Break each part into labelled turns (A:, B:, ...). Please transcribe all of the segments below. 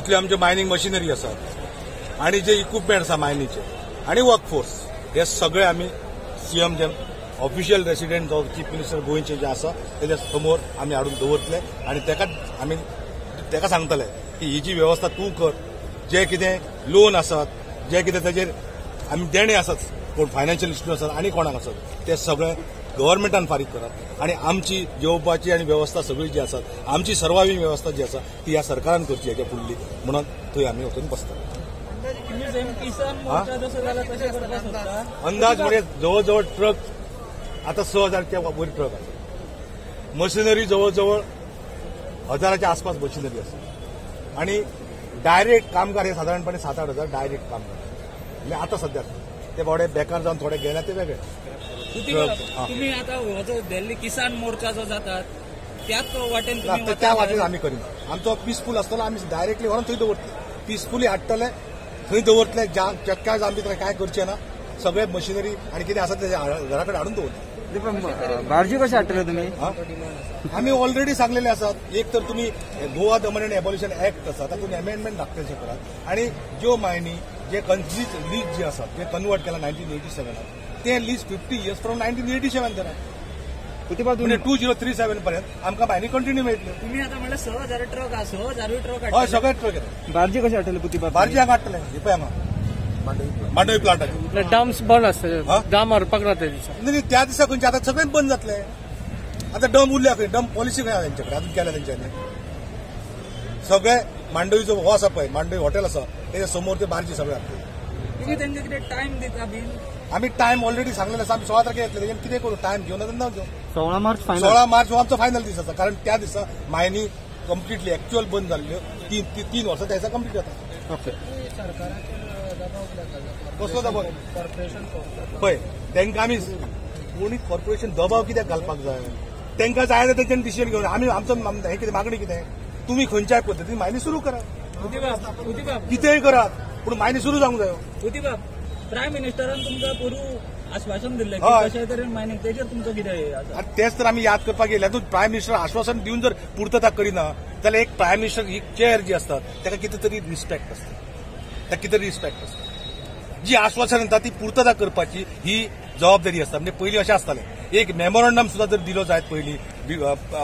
A: जितल्यो आमच्यो mining machinery आसात आनी जे इक्विपमेंट आसा मायनीचे आनी वर्कफोर्स हे सगळे आमी सीएम जे ऑफिशियल रेसिडेंट जो चीफ मिनिस्टर गोंयचे जे आसा तेच्या समोर आमी हाडून दवरतले आनी तेका आमी तेका सांगतले की ही जी वेवस्था तूं कर, जे कितें लोन आसात, जे कितें ताजेर आमी देणे आसात, कोण फायनान्शियल इन्स्टिट्यूशन आसात आनी कोणाक आसात ते सगळे गव्हर्मेंटान फारीक करात आनी आमची जेवपाची आनी वेवस्था सगळी जी आसात, आमची सर्वाविंग वेवस्था जी आसा ती ह्या सरकारान करची हेच्या फुडली म्हणून थंय आमी वचून बसतात. अंदाज म्हणजे जवळ जवळ ट्रक आता 6,000च्या वयर ट्रक आसा, मशिनरी जवळ जवळ 1,000च्या आसपास मशिनरी आसा आनी डायरेक्ट कामगार हे सादारणपणे 7-8 हजार डायरेक्ट कामगार म्हणजे आता सध्या ते थोडे बेकार जावन थोडे गेले ते वेगळे.
B: तुम्ही आता जो दिल्ली किसान मोर्चा जो जातात त्याच वाटेन
A: त्या वाटेन आमी करिना, आमचो पिसफूल आसतलो, आमी डायरेक्टली व्हरून थंय दवरतले, पिसफुली हाडटले थंय दवरतले, चक्का आमी काय करचे ना, सगळे मशिनरी आनी कितें आसा ते घरा कडेन हाडून दवरतले.
C: बार्जी कशें हाडटले तुमी?
A: आमी ऑलरेडी सांगलेले आसात, एक तर तुमी गोवा दमन आनी एबॉलिशन एक्ट आसा तातूंत अमेंडमेंट दाखयचे करात आनी ज्यो मायनी जे लीज जे आसात जे कन्वर्ट केला 1987 ते लीज 50 इयर्स फ्रॉम 1987 करात, म्हणजे 2037 पर्यंत आमकां मायनी कंटिन्यू मेळटल्यो.
B: तुमी आतां म्हणल्यार 6,000 ट्रक आसा, 6,000 ट्रक.
A: हय, सगळे ट्रक येतात.
C: बार्जी कशें हाडटले? पुतीबाब
A: बार्जी हांगा हाडटले, हे पळय हांगा मांडवी प्लांटाचेर.
D: डम्स बंद आसता, डम व्हरपाक ना त्या दिसा.
A: नाही त्या दिसा खंयचे आतां सगळें बंद जातले, आतां डम उरल्या खंय, डम पॉलिसी खंय तेंचे कडेन अजून केल्या तेंच्यांनी. सगळे मांडवीचो हो आसा पळय, मांडवी हॉटेल आसा तेच्या समोर ते बार्जी सगळे हाडटले.
B: तुमी तेंकां कितें टायम दिता बीन?
A: आमी टायम ऑलरेडी सांगलेले आसा, आमी 16 तारखेर येतले, तेजेन कितें करूं, टायम घेवन ना घेवन
C: 16 मार्च फायनल,
A: 16 मार्च हो आमचो फायनल दीस आसा, कारण त्या दिसा मायनी कंप्लिटली एक्च्युअल बंद जाल्ल्यो 3 वर्सां त्या दिसा कंप्लीट जाता.
C: ओके,
A: कसलो दबाव? पळय तेंकां आमी कोणी कॉर्पोरेशन दबाव कित्याक घालपाक जाय, तेंकां जाय जाल्यार तेंच्यानी डिसिजन घेवन आमी आमचो हें कितें मागणी कितें, तुमी खंयच्याय पद्दतीन मायनी सुरू करात, कितेंय करात पूण मायनी सुरू जावंक जायो.
B: उदीबाब, प्रायम मिनिस्टरान तुमकां पोरूं आश्वासन दिल्लें कशे तरेन मायनिंग, तेजेर तुमचो कितें आसा?
A: तेच तर आमी याद करपाक गेले. प्रायम मिनिस्टर आश्वासन दिवन जर पुर्तता करिना जाल्यार एक प्रायम मिनिस्टर ही चेअर जी आसता ताका कितें तरी रिस्पेक्ट आसता, ताका कितें तरी रिस्पेक्ट आसता, जी आश्वासन दिता ती पुर्तता करपाची ही जबाबदारी आसता. म्हणजे पयलीं अशें आसतालें, एक मेमोरंडम सुद्दां जर दिलो जायत पयलीं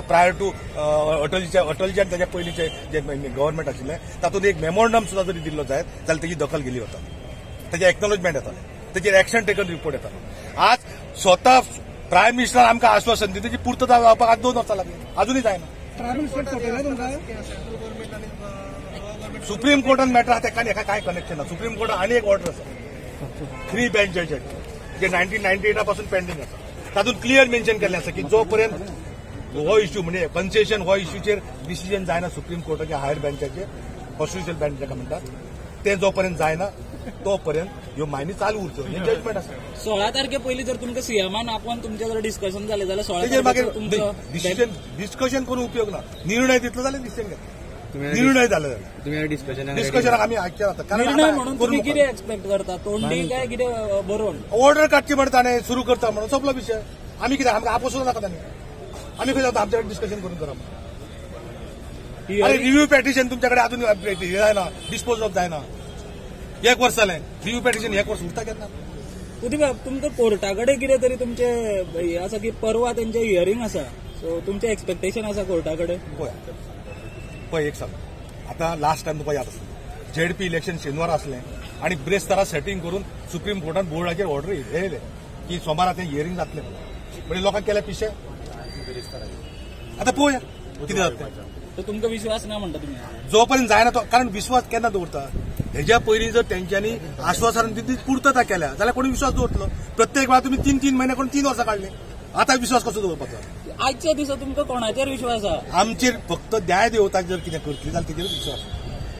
A: प्रायर टू अटलजीच्या, अटलजी आनी ताच्या पयलींचे जे गव्हर्मेंट आशिल्लें तातूंत एक मेमोरंडम सुद्दां जरी दिल्लो जायत जाल्यार तेजी दखल गेली वता, ताजें एक्नॉलेजमेंट येतालें, ताचेर एक्शन टेकन रिपोर्ट येतालो. आज स्वता प्रायम मिनिस्टर आमकां आश्वासन दिता तेजी पुर्तता जावपाक आज 2 वर्सां लागली, अजुनूय जायना. सुप्रीम कोर्टान मॅटर आसा तेका हेका कांय कनेक्शन ना. सुप्रीम कोर्टान आनी एक ऑर्डर आसा 3 बेंच जज जे 1998 पासून पेंडींग आसा, तातूंत क्लियर मेन्शन केल्लें आसा की जो पर्यंत हो इश्यू म्हणजे कन्सेशन हो इश्यूचेर डिसिजन जायना सुप्रीम कोर्टाच्या हायर बेंचाचेर, कॉन्स्टिट्युशनल बेंच जाका म्हणटात, ते जो पर्यंत जायना तो पर्यंत ह्यो मायनी चालू उरच्यो, हें जजमेंट आसा.
B: 16 तारखे पयलीं जर तुमकां सीएमान आपोवन तुमचें जर डिस्कशन जालें जाल्यार 16
A: मागीर डिसिजन डिस्कशन करून उपयोग ना, निर्णय दितलो जाल्यार डिसिजन घेतलो, निर्णय जालो जाल्यार डिस्कशनाक आमी आयकचे जाता.
B: निर्णय म्हणून तुमी कितें एक्सपेक्ट करता, तोंडी काय कितें बरोवन
A: ऑर्डर काडची म्हणटा ताणें सुरू करता म्हणून सोंपलो विशय. आमी कितें आमकां आपोवचो नाका ताणें, आमी खंय जाता आमचे कडेन डिस्कशन करून करा. आनी रिव्यू पेटिशन तुमच्या कडेन अजून हें जायना, डिस्पोज ऑफ जायना, 1 वर्स जालें रिव्यू पेटिशन, 1 वर्स उरता केन्ना.
B: उदीबाब, तुमकां कोर्टा कडेन कितें तरी तुमचें हें आसा की परवा तेंचें हियरींग आसा, सो तुमचें एक्सपेक्टेशन आसा कोर्टा कडेन?
A: पळय पळय एक सांग, आतां लास्ट टायम तुका याद आसतलें जेडपी इलेक्शन शेनवार आसलें आनी ब्रेस्तारा सेटींग करून सुप्रीम कोर्टान बोर्डाचेर ऑर्डर येयले की सोमारा तें हियरींग जातलें, म्हणजे लोकांक केलें पिशें. आतां पळोवया कितें जाता.
B: तो तुमकां विश्वास ना म्हणटा तुमी
A: जो पर्यंत जायना तो, कारण विश्वास केन्ना दवरता, हेज्या पयलीं जर तेंच्यांनी आश्वासन दिली पुर्तता केल्या जाल्यार कोणी विश्वास दवरतलो? प्रत्येक वेळा तुमी 3-3 म्हयने करून 3 वर्सां काडली, आतां विश्वास कसो दवरपाचो?
B: आजच्या दिसा तुमकां कोणाचेर विश्वास आसा?
A: आमचेर फक्त न्याय देवता जर कितें करतली जाल्यार तेजेर विश्वास.